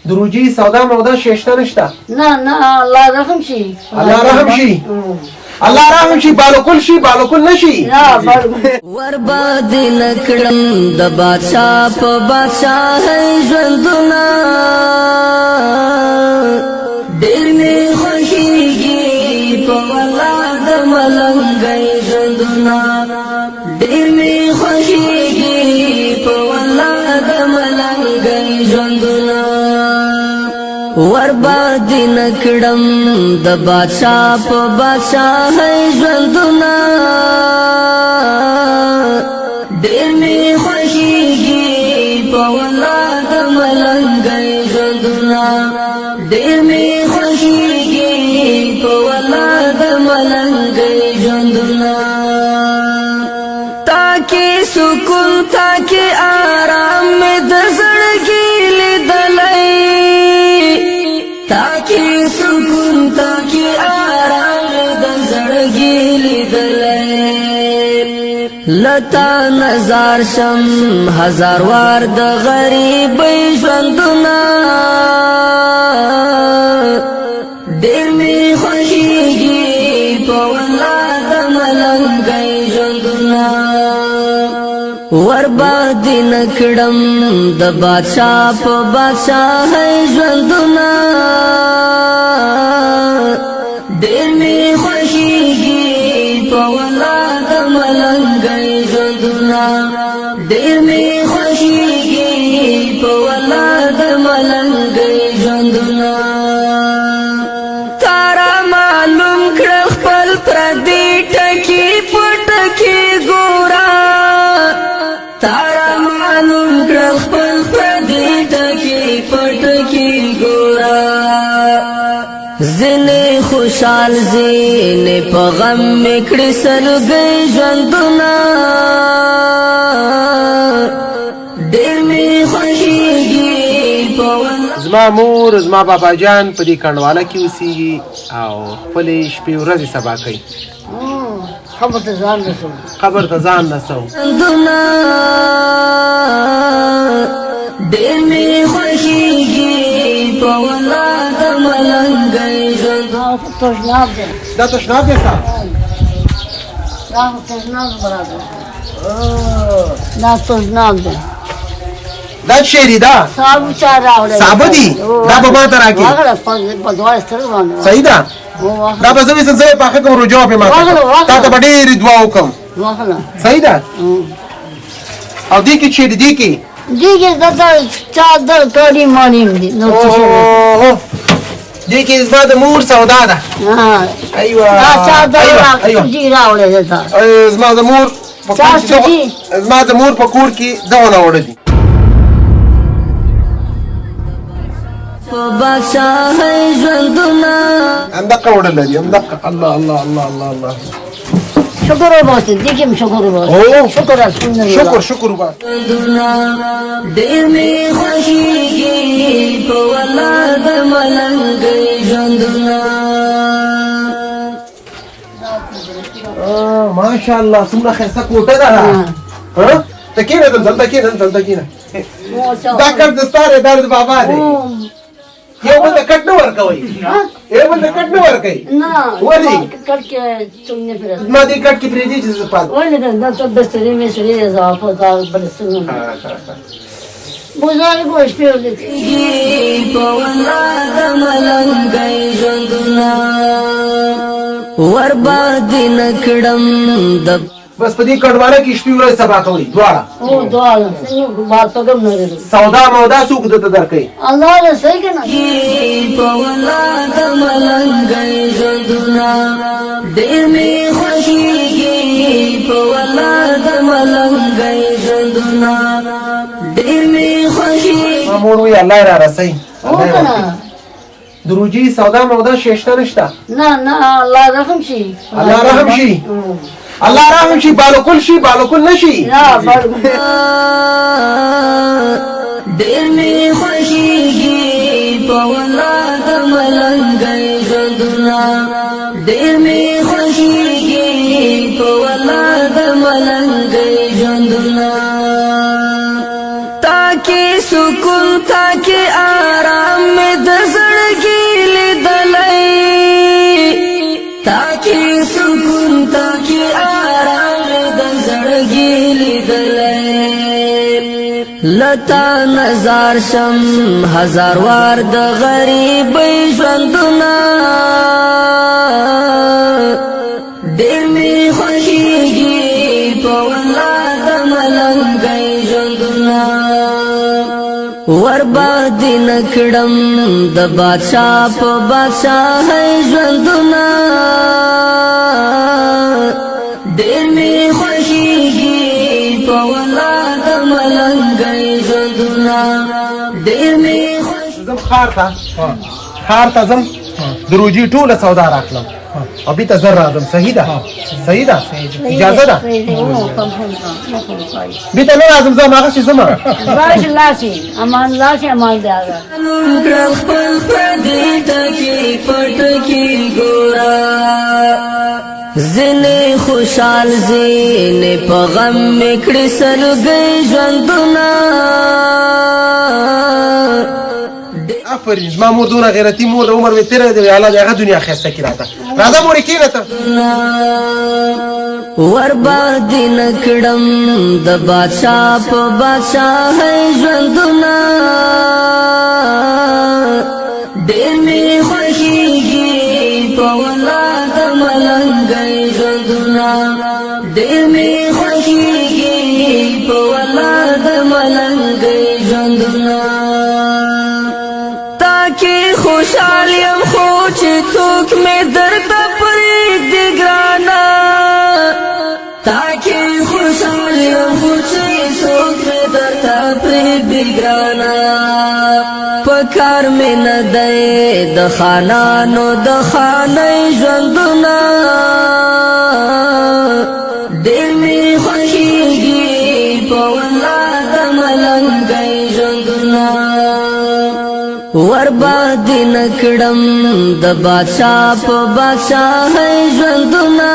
د روجي سودا مودا شیشته نشته. نه نه، الله رحم شي. الله رحم شي، الله رحم شي. بالکل شي، بالکل نشي. نه بالکل. ورباد نکړم د بادشاہ په بادشاہ ژوندونه، ډېر مې خوښیږي په ولا د ملنګي ژوندونه، ډېر مې خوښیږي په ولا د ملنګي ژوندونه. ورباد نکړم د بادشاہ په بادشاہ ژوندونه، ډېر مې خوښیږي په ولا د ملنګي ژوندونه، ډېر مې خوښیږي په ولا د ملنګي ژوندونه. تاکي سکون، تاکي آرام مې د زړګي لیدلی، تاکي سکون، تاکي آرام مې د زړګي لیدلی. لتا نظر شم هزار وار د غریبۍ ژوندونه، ډېر مې خوښیږي په ولا د ملنګي ژوندونه. ورباد نکړم د بادشاہ په بادشاہ ژوندونه، ډېر مې خوښیږي په ولا د ملنګي ژوندونه، ډېر مې خوښیږي په ولا د ملنګي ژوندونه. تارا معلوم کړ خپل پردي ټکی پټکی ګورا، تارا معلوم کړ خپل پردي ټکی پټکی ګورا. زنه خوشحال، زینه په غم میکړي سلګي ژوندونه، ډېر مې خوښیږي په ولا. زما مور، زما بابا جان په دې کنډواله کې اوسېږي او خپلې شپې ورځې سبا کوي. خبر ته ځان رسوم. قبر ته ځان رسوم. ژوندونه، ډېر مې خوښیږي په ولا د ملنګي ژوند. دا تشناب دی. دا تشناب دی صاحب؟ دا تشناب برابر، دا تشناب دی. دا شیری دا سابو چا راوړی؟ سابه دي؟ دا به ماته راکړې؟ واخله، په دواړو سترګو باندې. صحیح ده. دا به زه ویسم، زه یې پاخه کوم، روژه به ماته. واخله، واخله. تا ته به ډېرې دعا وکړم. واخله. صحیح ده. او دې کې چیرې دې کې؟ دې کې دا چادر کالي مالیم دي، نو څه شی دی؟ اوه، دې کې زما د مور سودا ده. ها. ایوه. دا چادر ایوه ایوه. سوجي راوړی دی تا. زما د مور په چا کور کې سوجي؟ زما د مور په کور کې دغه وړه دي. په بادشاہ ژوندونه. همدقه وړه لري، همدقه. الله الله الله الله الله. شکر وباسه، دې کې هم شکر وباسه. اوه. شکر الحمدلله. شکر شکر وباسه. ژوندونه، ډېر مې خوښیږي په ولا د ملنګي ژوندونه. ماشاءالله، څومره ښایسته کوټه ده. ها، ته کښېنه دلته، دلته کښېنه، دلته کښېنه. دا کټ د ستا دی، دا د بابا دی. یو بل ته کټ نه ورکوئ، یو بل ته کټ نه ورکوئ. نه. ولې؟ کټ کې څوک نه پرېږدي. ما دې کټ کې پرېږدي چې زه پاتې. ولې دا ته بسترې مې سړې اضافه دا بل څه نه. بازار کو شپې ورځې په ولا د ملنګي ژوندونه. ورباد نکړم د بس په دې کډواله کې شپې ورځې سبا کوئ دواړه؟ او دواړه، څنګه بات پکم نه لري. سودا مودا څوک درته درکوي؟ الله دې صحیح کنه. په ولا د ملنګي ژوندونه، ډېر مې خوښیږي په ولا د ملنګي ژوندونه، ډېر مې خوښیږي. ما مور وی الله را رسي. او کنه. د روجي سودا مودا شیشته نشته؟ نه نه، الله رحم شي. الله رحم شي، الله رحم شي. بالکل شي، بالکل نشي. نه بالکل. ډېر مې خوښیږي په ولا د ملنګي ژوندونه، ډېر مې خوښیږي په ولا د ملنګي ژوندونه. تاکي سکون، تاکي آرام لتا نظر شم هزار وار د غریبۍ ژوندونه. ډېر مې خوښېږي په والله د ملنګۍ ژوندونه. ورباد نکړم د بادشاه په بادشاهۍ ژوندونه. ډېر مې خوښېږي په والله د ملنګۍ ژوندونه. ډېر مې خوښ زم ښار ته، ښار ته ځم، د روجي ټوله سودا راخلم او بیرته زر راځم. صحیح ده؟ صحیح ده؟ اجازه ده؟ بیرته نه راځم زه، هماغسې ځم. باش لاسي امان، لاسي امان دی هغه. کړل خپل پردي ټکي پټکي ګورا، ځینې خوشحال ځینې په غم مې کړي سلګۍ ژوندونه. آفرین، زما مور دومره غیرتي مور ده، عمر مې تېری دی، الله دې هغه دنیا ښایسته کړي. راته راځه مورې، کښېنه ته. ورباد نکړم د بادشاه په بادشاهۍ ژوندونه. ډېر مې خوښېږي په والله د ملنګۍ ژوندونه. ډېر مې خوښېږي په والله د ملنګۍ ژوندونه. تاکي خوشحال یم خو چې څوک مې درته پرېږدي ګرانه، تاکي خوشحال یم خو چې څوک مې درته پرېږدي ګرانه. پکار مې نه دی د خانانو د خانۍ ژوندونه. ډېر مې خوښېږي په والله د ملنګۍ ژوندونه. ورباد نکړم د بادشاه په بادشاهۍ ژوندونه.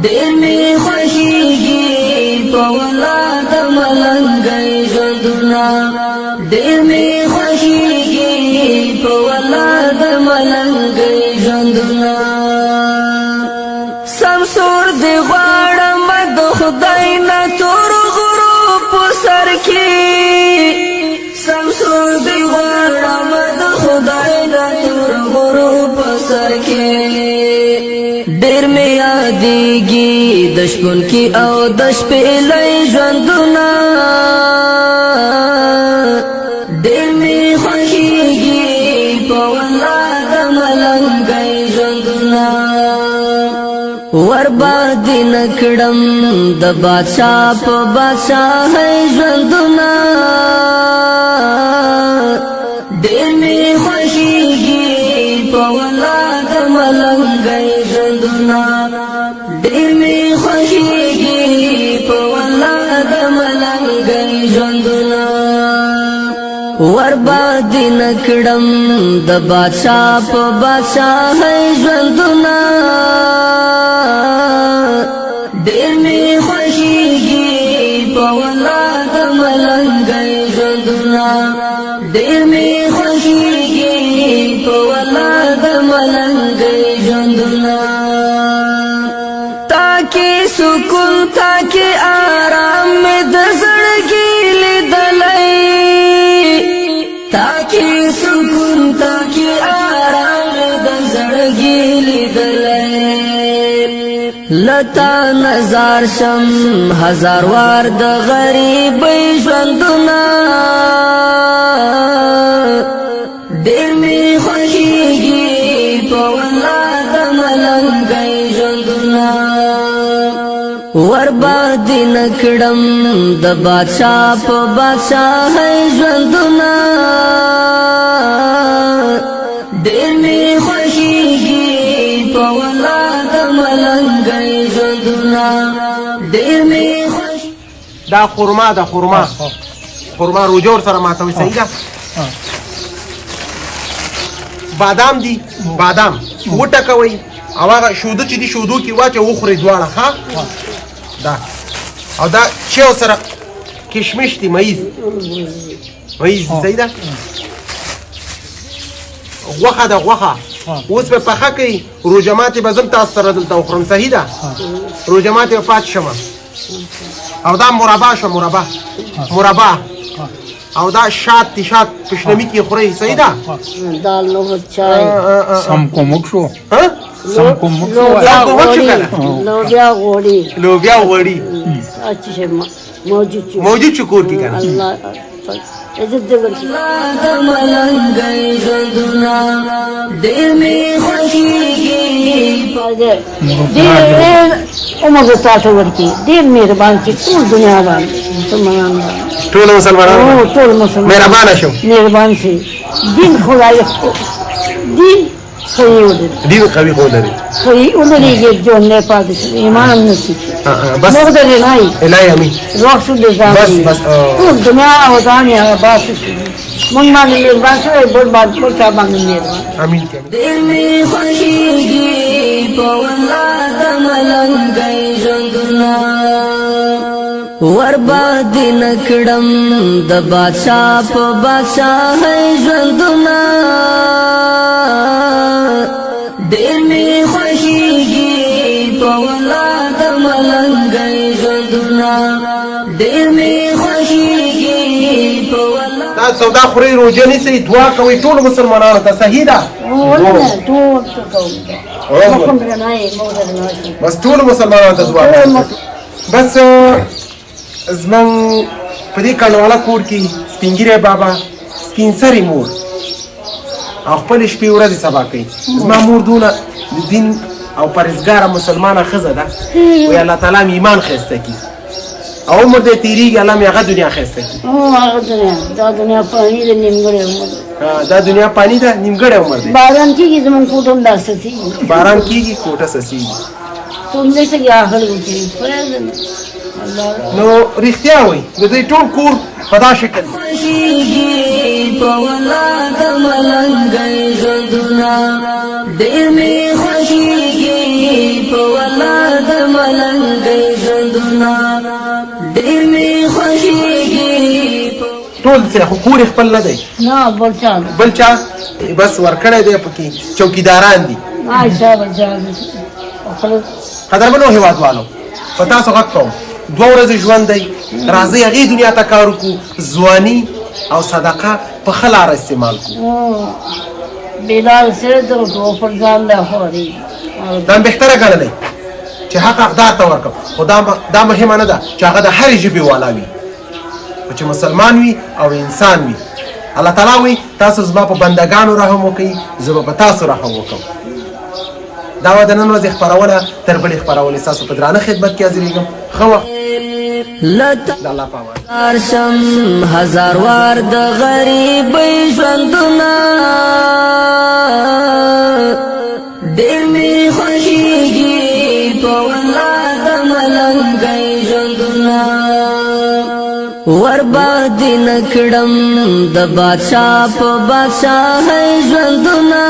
ډېر مې خوښېږي په والله د ملنګۍ ژوندونه. ډېر مې خوښېږي په والله د ملنګۍ ژوندونه. سمسور دی غواړم د خدای نه تور غرو په سر کې، سمسور دی غواړم د خدای نه تور غرو په سر کې. ډېر مې یادېږي د شپونکي او د شپېلۍ ژوندونه. ډېر مې خوښېږي په والله د ملنګۍ ژوندونه. ورباد نکړم د بادشاه په بادشاهۍ ژوندونه. ډېر مې خوښېږي په والله د ملنګۍ ژوندونه. ډېر مې خوښېږي په والله د ملنګۍ ژوندونه. ورباد نکړم د بادشاه په بادشاهۍ ژوندونه. ډېر مې خوښېږي په والله د ملنګۍ ژوندونه. ډېر مې خوښېږي په والله د ملنګۍ ژوندونه. تاکي سکون تاکي آرام مې د زړګي لیدلی، تاکي سکون تاکي آرام مې د زړګي لیدلی. لتا نظر شم هزار وار د غریبۍ ژوندونه. ډېر مې خوښېږي په والله د ملنګۍ ژوندونه. ورباد نکړم د بادشاه په بادشاهۍ ژوندونه. ډېر مې خوښېږي په والله د ملنګۍ ژوندونه. ډېر مې خوښ دا خرما ده، خرما، خرما روژه ورسره ماتوي. صحیح ده؟ بادام دي، بادام وټکوئ او هغه شودو چې دي شودو کې واچوئ، وخورئ دواړه. ښه دا او دا چې سره کشمش دي، ممیز، ممیز دي. صحیح ده؟ غوښه ده، غوښه اوس به پخه کوي. روژه ماتې به زم تاسو سره دلته وخورم. صحیح ده؟ روژه ماتې به پاتې شم. او دا مربا شو، مربا مربا. او دا شات دي، شات په شلمي کې خورئ، صحیح ده؟ دال نو چای سم کومک شو، ها سم کومک شو، سم کومک شو کنه. لوبیا غوړي، لوبیا غوړي چې موجود شو، موجود شو کور کې کنه. الله عزت دې ورکړي. د ملنګۍ ژوندونه ډېر مې خوښېږي. ډېر عمر دې تاسو ورکړي، ډېر مهربان چې ټول دنیا باندې مسلمانان باندې، ټول مسلمانان، ټول مسلمان مهربان شو، مهربان شي. دین خدای دین قوي ولري، دین قوي خو لري، قوي ولري، ژوند نه پاتې شي، ایمان نصیب شي. بس موږ د نه الهي امین. روح شو د ځان، بس بس ټول دنیا او ځان یې آباد شي. مونږ باندې مهربان شوی، بل باندې بل چا باندې مهربان. امین. ډېر مې خوښېږي په والله د ملنګۍ ژوندونه، ورباد نکړم د بادشاه په بادشاهۍ ژوندونه. ډېر مې خوښېږي په والله د ملنګۍ ژوندونه، ډېر مې خوښېږي په والله. دا سودا خورئ، روژه نیسئ، دعا کوئ ټولو مسلمانانو ته، صحیح ده؟ ټول ته کوم، موږ درنه یې، موږ درنه. بس ټولو مسلمانانو ته دعا کوئ. بس زمونږ په دې کنډواله کور کې سپین ږیری بابا، سپین سرې مور او خپلې شپې ورځې سبا کوي. زما مور دونه د دین او پرهېزګاره مسلمانه ښځه ده، وایي الله تعالی مې ایمان ښایسته کړي او عمر دې تېرېږي، الله مې هغه دنیا ښایسته کړي. هغه دنیا، دا دنیا پانی ده، نیمګړی عمر. دا دنیا پانی ده، نیمګړی عمر دی. باران کېږي زمونږ کوټه هم دا سسېږي، باران کېږي کوټه سسېږي. څوک نه شي آخر وکړي. نو رښتیا وایي د دوی ټول کور په دا شکل خوښېږي په والله د ملنګۍ ژوندونه، ډېر مې خوښېږي په والله د ملنګۍ ژوندونه، ډېر مې خوښېږي. ټول څه خو کور یې خپل نه دی، نه بل چا، بل چا بس ورکړی دی، پکې چوکیداران دي. عایشه بل چا. قدرمنو هېوادوالو، په تاسو غږ کوم، دوه ورځې ژوند دی، راځئ هغې دنیا ته کار وکړو، ځواني او صدقه په ښه لاره استعمال کړو. بلال سره د پر ځان له خوري دا بهتره ګڼلی چې حق حقدار ته ورکړم، خو دا مهمه نه ده چې هغه د هرې ژبې والا وي، خو چې مسلمان وي او انسان وي. الله تعالی وایي تاسو زما په بندګانو رحم وکړئ، زه به په تاسو رحم وکړم. دا وه د نن ورځې خپرونه، تر بلې خپرونې ستاسو په درانه خدمت کې حاضرېږم. ښه وخت، د الله په امان. شم هزار وار د غریبۍ ژوندونه، ډېر مې خوښېږي په والله د ملنګۍ ژوندونه، ورباد نکړم د بادشاه په بادشاهۍ ژوندونه.